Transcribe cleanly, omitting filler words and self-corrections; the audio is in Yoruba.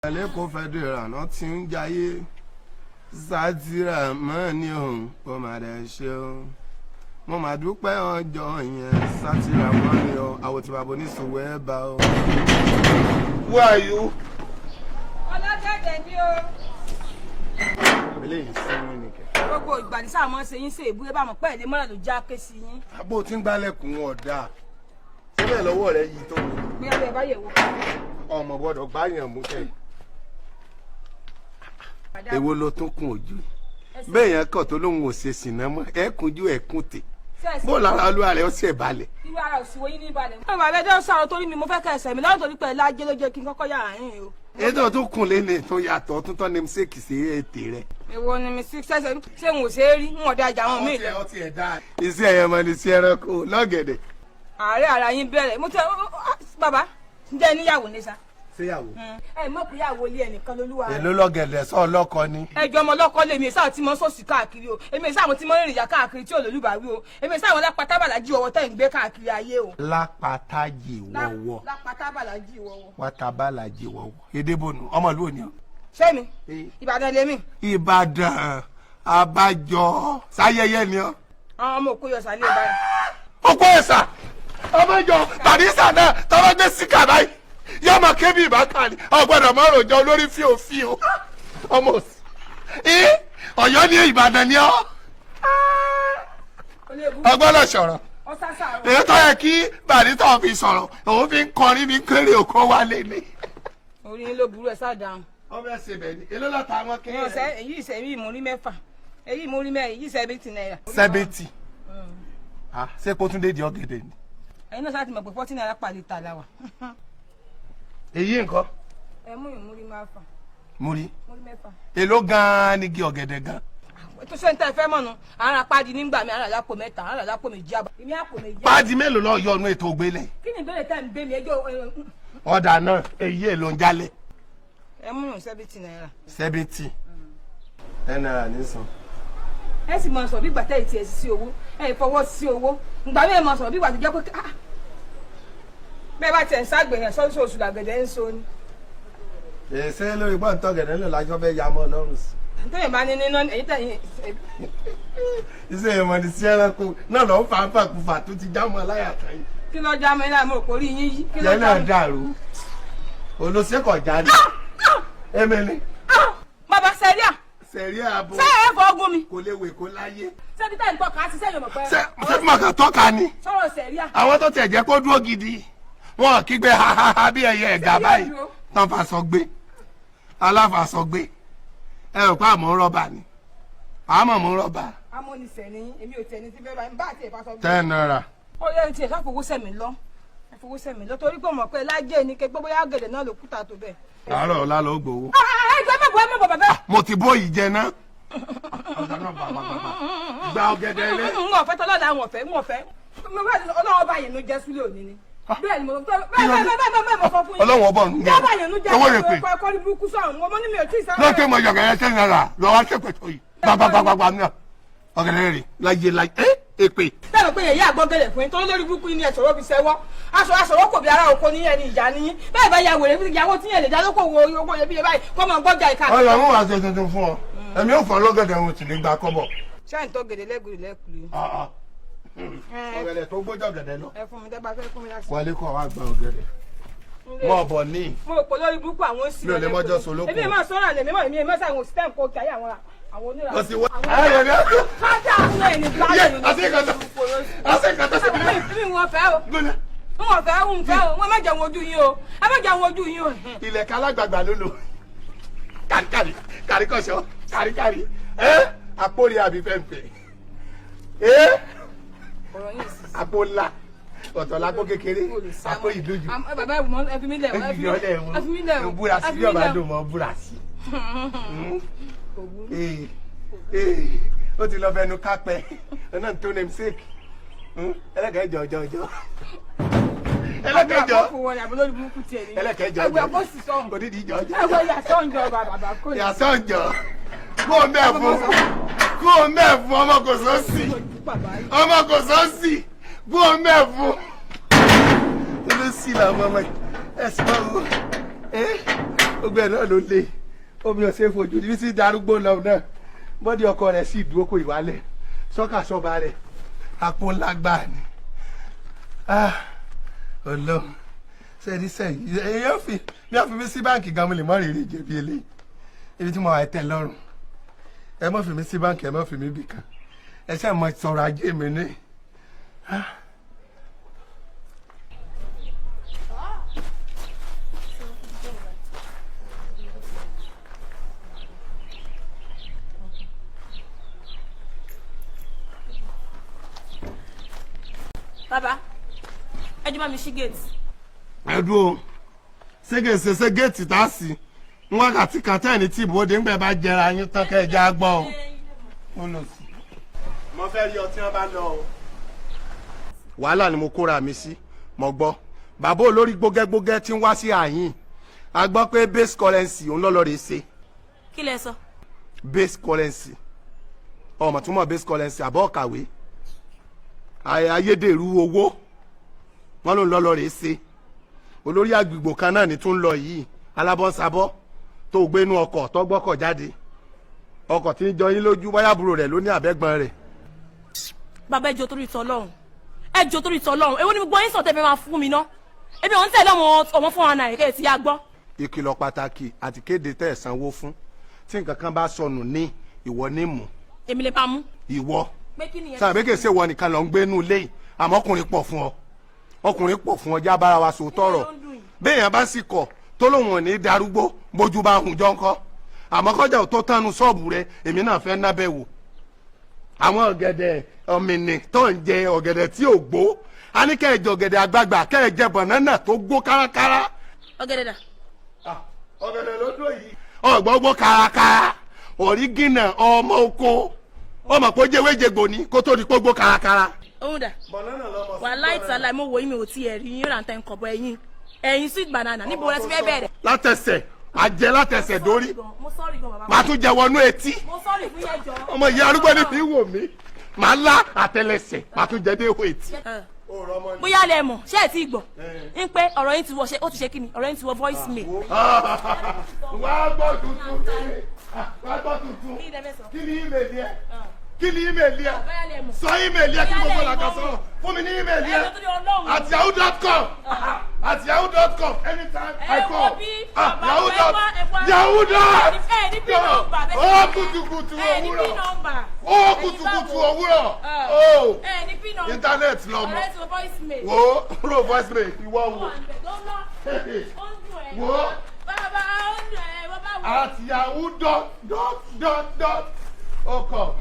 Lẹ́kọ̀ọ́ federal náà ti ń jayé. Sátìrà mọ́ ni òun ó mà dẹ̀ ṣe o. Mo mà dúpẹ́ ọjọ́ yẹn. Sátìrà mọ́ ni o, àwọn tí bàbá oníṣòwò ẹ̀ bá o. Who are you? Ọlọ́gẹ̀dẹ̀ ni o. Eléyìí sínú nìkẹ́. Gbogbo ìgbà ní sáà mọ́ ṣe yín ṣe ìbúrẹ́ bá mọ̀ pẹ́ lè mọ́nà ló já ké sí yín. Abó tí ń gbálẹ̀kùn ọ̀dà síbẹ̀ lọ́wọ́ rẹ̀ yìí tó. Bí abẹ́ bá yẹ̀ wò. Ọmọ gbọ́dọ̀ gbáyàn mú kẹ́. Èwo ló tún kún ojú bẹ́ẹ̀ yẹn kàn tó lóun ò ṣe sìnà mọ́ ẹ kúnjú ẹ kún tè bó lára olúwa rẹ̀ ó ṣe balẹ̀. Irú ara òsì wo yín ní ìbalẹ̀. Bàbá ẹjọ́ sọ̀rọ̀ torí mi, mo fẹ́ kẹ́ ẹsẹ̀ mi lọ́dún torí pé lájẹ́ ló jẹ́ kí n kọ́kọ́ yàrá yín o. Ètò tó kún lé ní tó yàtọ̀ tó tọ́ ní ṣèkì sí ètè rẹ̀. Èwo ni mi sí ṣẹ̀ṣẹ̀ ṣé n ò ṣe é rí n ò dá ajá wọn mí lọ. Iṣẹ́ ẹ̀yẹ mọ ni sí ẹranko lọ́gẹ̀dẹ̀. Ààrẹ ara yín bẹ̀rẹ̀ mo tẹ bàbá, ǹjẹ́ níyàwó ní sa? Séyàwó. Ẹ mọ̀ pé ìyàwó ilé ẹnìkan lolúwa rẹ̀. Èló lọ́gẹ̀dẹ̀ sọ ọlọ́kọ ni? Ẹjọ́ ọmọ ọlọ́kọ lèmi sáà tí mo sọ̀sì káàkiri o. Èmi sáà mo ti mọ rìnrìn ìyá káàkiri tí olólùbáwí o. Èmi sáà wọn lápátábàlà jí ọwọ́ tẹ́ ń gbé káàkiri ayé o. Lápátájì wọ̀wọ̀. Lápátábàlà jí wọ́wọ́. Wátábàlàjì wọ̀wọ̀ èdèbònú ọmọ ìlú òní ọ. Sẹ́mi Ìbàdàn lèmi. Ìbàdàn abájọ sáyẹyẹ ni ọ. Àwọn ọmọ òkú yọ sálẹ̀ báyìí. Ó kó ẹ̀sà ọmọjọ tàdísà náà tọ́wọ́ gbé síkà báyìí yóò máa kébì ìbákan ni ọgbọ́dọ̀ máa rojọ́ olórí fíofío ọmọ òsì. Ọ̀yọ́ ní Ìbàdàn ni ọ ọgbọ́dọ̀ sọ̀rọ̀ èyí tó yẹ kí Barrister fi sọ̀rọ̀, òun fi ń kọrin fi ń kéré òkó wálé ni. Orí yín ló burú, ẹ sá dáhùn. Ọbẹ̀ ṣe bẹ̀ ni, èló lọ́ta wọn kéré. Ìyẹn ọ̀sẹ̀ èyí ìṣẹ̀ èyí ìmúrí mẹ́fà, èyí ìmúrí mẹ́rin, èyí 70 naira. 70, ṣé kó tún dé di ọ̀gẹ̀dẹ̀ ni? Ẹ̀yin náà sáà ti mọ̀ pé 40 naira pàlẹ́ ta la wà. Èyí nǹkan. Ẹ mú ìmúrí mẹ́fà. Múrí. Múrí mẹ́fà. Èló gan-an ni igi ọ̀gẹ̀dẹ̀ gan? Tó ṣe ń tẹ́ fẹ́ mọ̀nù àrùn apádi nígbà mi, àrùn àlápò mẹ́ta, àrùn àlápò méjì àbọ̀ èmi àpò méjì. Páàdì mélòó lọ yọ ọdún ètò ògbélé? Kí ni ìbéèrè tẹ́ ń bẹ́ mi ẹjọ́? Ọ̀dà náà, èyí èlò ń jálẹ̀? Ẹ mú ìrùn 70 naira. 70, 10 naira ní san. Ẹ sì máa sọ bí ìgbà tẹ́ ẹ̀ tiẹ̀ sí owó, ẹ fọwọ́ sí owó ìgbà mi, ẹ máa sọ bí ìgbà tó jẹ́ pé ah, bẹ́ẹ̀ bá tiẹ̀ ń ságbèrè sọ́sọ́ oṣù làgbẹ̀dẹ̀ ń so ni. Èsè lórí pọ́ǹtọ́ gẹ̀dẹ̀ ńlẹ̀ lájọ́ fẹ́ ya mọ́ ọlọ́run sí. Tẹ́yìn bá ní níná èyí tẹ̀yìn. Iṣẹ́ ìmọ̀ ní sí ẹranko náà lọ́ọ́ fà á fàkùfà tó ti já mọ́ aláyà kan yìí. Kí ló já mi láì mo rò pé orí yín yí? Kí ló Yẹn já náà mi? Dàrú olùsèkọ̀ jáde emele. Bàbá sẹ́ríà. Sẹ̀rí ààbò. Ṣé ẹ fọ́ ogún mi? Kò lè wè kó láyé. Ṣébi tẹ́ ń tọ́ka sí sẹ́yìn mọ̀ pé. Ṣé ṣé mo kàn tọ́ka ni? Sọ̀rọ̀ sẹ́ríà. Àwọn tó tiẹ̀ jẹ́ kó dúró gidi wọn kígbe ha ha ha bí ẹyẹ ẹ̀gà báyìí tán faṣọ gbé aláfàṣọ gbé. Ẹ rò pé àmọ́ rọ́bà ni, àmọ́ mú rọ́bà. Amónisẹ̀ ni èmi ò tẹ̀ ní tí fẹ́ bá ń bá àti ìfàsọ. 10 naira. Ó yẹ ti ẹ̀ ká fowó sẹ̀mí lọ, ẹ fowó sẹ̀mí lọ torí pé mọ̀ pé lájẹ́ ni kẹgbẹ́ bóyá gẹ̀dẹ̀ náà ló kúta tó bẹ́ẹ̀. Àárọ̀ ọ̀la ló gbowó. Ẹ jẹ́ mọ̀ bọ̀, ẹ mọ̀ bọ̀ bàbá. Mo ti bó yìí jẹ ná. Gba ọ̀gẹ̀dẹ̀ rẹ. N ò fẹ́ tọ́lọ́dà, n ò fẹ́, n ò fẹ́. Mo bá Ọlọ́wọ́ bá yẹn ló jẹ́ súlẹ̀ òní ni. Bẹ́ẹ̀ ni mo bẹ́ẹ̀ bẹ́ẹ̀ bẹ́ẹ̀ bẹ́ẹ̀ mo sọ fún yín. Ọlọ́wọ́ bọ̀ nù. Jẹ́ bá yẹn ló jẹ́. Owó rẹ̀ pé. Kọ́ ní burúkú sọ̀rọ̀ mo ní mi ò tí ì sáré. Lókè mo yọ̀gẹ̀dẹ̀ 10 naira lọ́wọ́ ṣèpè tó yìí gbàgbàgbàgbà náà ọ̀gẹ̀dẹ̀ rẹ̀ láyé láyé ẹ́ èpè. Bẹ́ẹ̀ pé èyí àgbọ̀gẹ̀lẹ̀ fún yín torí lórí burúkú yín ni ẹ̀ sọ̀rọ̀ fi ṣẹ́wọ́ aṣọ aṣọwọ́ kò bí ara oko ní ẹni ìyá ní yín bẹ́ẹ̀ bá ya wèrè fún ìyàwó tí yẹn lè dá lóko wo owó iyebíye báyìí kọ́ máa gbọ́jà ìka. Ọlọ́run wàá ṣe tuntun fún ọ, èmi ò fọ lọ́gẹ̀dẹ̀ òun sì ní gba kọ́bọ̀. Ṣé ń tọ́ gèdè lẹ́gùrì lẹ́kùrì? Ọ̀gẹ̀dẹ̀ tó gbójọ́ gẹ̀dẹ̀ lọ. Ẹ fún mi tẹ́ bá fẹ́ fún mi láti. Wọlé kọ́ wa gba ọ̀gẹ̀dẹ̀ mọ̀ bọ̀ ní. Mo rò pé lórí burúkú àwọn ó sì. Mi ò lè mọ́jọ́ sọ lóko. Èmi máa sọ̀rọ̀ àlẹ́ mímọ́, èmi máa sàwọn òsì tẹ́ ń kó kí ayé àwọn àwọn onírà. Lọ sí wá. Ayọ̀ ni Kájà àwọn ẹni bá yé àti ìkàtà àti ìkàtà sí mi. Mi wọn fẹ́ o. Gbọ́dọ̀. N ò fẹ́, n fẹ́ o. Wọn má jẹun ojú yín o, ẹ má jẹun ojú yín o. Ilẹ̀kẹ̀ alágbàgbà ló lò kàríkàrí kàríkọ̀ṣọ́ kàríkàrí ẹ́ àpòrí àbí fẹ́ǹfẹ́ ẹ́ Ọ̀rọ̀ yín sì. Àpò ńlá ọ̀tọ̀ lápò kékeré, àpò ìlójú. Bàbá ẹ mọ, ẹ fi mí lẹ̀, ẹ fi ẹ fi mí lẹ̀ o. Búra sí bí ọba dùn mọ́ búra sí. Ee, ó ti lọ fẹnu kápẹ́ ọ̀nà tó name sake ẹlẹ́kẹ̀ẹ́ jọ jọ jọ ẹlẹ́kẹ̀ẹ́ jọ. Àbúrò wọn ni àbúrò lórí burúkú tiẹ̀ ni. Ẹlẹ́kẹ̀ẹ́ jọ. Ẹgbẹ́ kó sì sọ̀hún. Onídìí jọ jọ. Ẹgbẹ́ yà sọ̀njọ bàbá kò ní. Yàtọ̀ jọ kó o mẹ́ fún, kó o mẹ́ fún ọmọ kò sọ́ọ̀sì, ọmọ kò sọ́ọ̀sì, kó o mẹ́ fún. Ló sì làwọn ọmọ yìí ẹ sì máa wo ẹ. Gbogbo ẹ̀ náà ló lé omi ọ̀sẹ̀ fojú níbi tí darúgbó lọ náà, bọ́dí ọkọ rẹ̀ sì dúró kó ìwálẹ̀ sọ́kà sọ́ba rẹ̀ àpò ńlá gbáà ni. Ah, Ọlọ́run, sẹ́ni sẹ́yìn èèyàn fi bí wọ́n fi mí sí báǹkì gan, mo lè mọ́ rèrè jẹ̀bi eléyìí. Ibi tí mo wà tẹ̀ lọ́rùn, ẹ má fi mí sí báǹkì, ẹ má fi mí bì kan, ẹ ṣe mọ sọ̀rọ̀ ajé mi ní. Bàbá, ẹ jọ̀ọ́, bá mi ṣí gate. Ẹ dúró, ségesè ṣe géètì tá a sì ń wákàtí kan tẹ́ ẹ̀ ní tí ìbòde ń gbẹ bá jẹra yín tán kẹ́ ẹ já gbọ́ o. Ó lọ sí. Mo fẹ́ rí ọtí wọn bá lọ o. Wàhálà ni mo kóra mi sí. Mo gbọ́ bàbá olórí gbógẹ́gbógẹ́ tí ń wá sí àyín, a gbọ́ pé base currency òun lọ́lọ́ rè ṣe. Kí lẹ sọ? Base currency, ọmọ túmọ̀ base currency àbọ̀ kàwé ayédèrú owó wọn ló ń lọ́lọ́ rè ṣe. Olórí àgbègbè kan náà ní tún lọ yìí, alábọ́nsabọ́ tó gbénú ọkọ̀ tó gbọ́kọ̀ jáde, ọkọ̀ tí ń jọ yín lójú, báyà àbúrò rẹ̀ ló ní àbẹ́gbọ́n rẹ̀. Bàbá, ẹ jọ̀ọ́, torí t'Ọlọ́run, ẹ jọ̀ọ́, torí t'Ọlọ́run, èwo ni gbogbo yín sọ tẹ́ fẹ́ máa fún mi ná? Èmi ò ń tẹ̀lé ọmọ fún wa náà kẹ́ ẹ̀ ti yá gbọ́. Ìkìlọ̀ pàtàkì àti kéde tẹ́ ẹ̀ sanwó fún, tí nǹkan kan bá sọnù ní ìwọ ní mú. Èmi lè máa mú. Ìwọ. Pé kí nìyẹn? Sábẹ́ kèsè wọ nìkan lọ ń gbé inú ilé yìí, àmọ́ ọkùnrin pọ̀ fún ọ, ọkùnrin pọ̀ fún ọ, já bára wa sòótọ́ ọ̀rọ̀. Kí ló ń dùn yìí? Béèyàn bá sì kọ̀ tó lóun ò ní darúgbó, bójú bá hùn jọ ńkọ́? Àmọ́ kọjá ò tó tánu ṣọ́ọ̀bù rẹ, èmi náà fẹ́ nábẹ́ wò àwọn ọ̀gẹ̀dẹ̀ ọ̀mìnì tó ń jẹ, ọ̀gẹ̀dẹ̀ tí ò gbó. A ní kẹ́ ẹ̀ jẹ ọ̀gẹ̀dẹ̀ àgbagbà, kẹ́ ẹ̀ jẹ banana tó gbó kárakára. Ọ̀gẹ̀dẹ̀ dà? Ọ̀gẹ̀dẹ̀ ló dúró yìí. Ọ̀gbọ́n gbó kárakára ọ̀rígìnà ọmọ oko, ọmọ kó jẹ́wéjẹgbò ní kó tó di kó gbó kárakára. Òun dà? Banana lọmọ. Wà láìta láì mo wò yín, mi ò tiẹ̀ rí yín rántẹ́ ń kọ̀bọ̀ ẹ̀yìn ẹ̀yìn sweet banana. Níbo lẹ ti fẹ́ bẹ̀rẹ̀? Látẹsẹ̀ àjẹ, látẹsẹ̀ dórí. Mo sorry gan, bàbá. Màá tún jẹ wọnú etí. Mo sorry fún yẹn jọ. Ọmọ ìyá arúgbó ni fi wò mí, màá lá àtẹlẹsẹ̀, màá tún jẹ dé ihò etí. Bóyá lẹ mọ̀, ṣé ẹ ti gbọ́ ń pé ọ̀rọ̀ yín ti wọ ṣe ó ti ṣe kí ni, ọ̀rọ̀ yín ti wọ voice mail. Wàá gbọ́ tuntun, wàá gbọ́ tuntun. Kí ni ẹ fẹ́ sọ? Kí ni email ẹ? Kí ni email ẹ? Bóyá lẹ mọ̀. Sọ email ẹ kí gbogbo làkà sọ̀rọ̀ fún mi ní email ẹ. Ẹ jọ̀ọ́, torí Ọlọ́run. @yahoo.com, @yahoo.com, anytime I Ẹ wo call. bí, Ah, bàbá, yahoo ẹ dot wá, ẹ wá. yahoo dot Ẹ ní pin number, bẹ́ẹ̀ ó ni. kùtùkùtù Ẹ ní pin òwúrọ̀ number. ó Ẹ̀yin kùtùkùtù báwo? òwúrọ̀ ó Ẹ ní pin number. Internet lọmọ. Ọ̀rẹ́ ti wọ voice mail. Wo ro voice mail ìwọ wo. Ó ń lọ, ó ń dùn ẹ́. Wo. Bàbá, ó ń dùn ẹ́, bàbá wo. @yahoo dot dot dot dot ó kọ.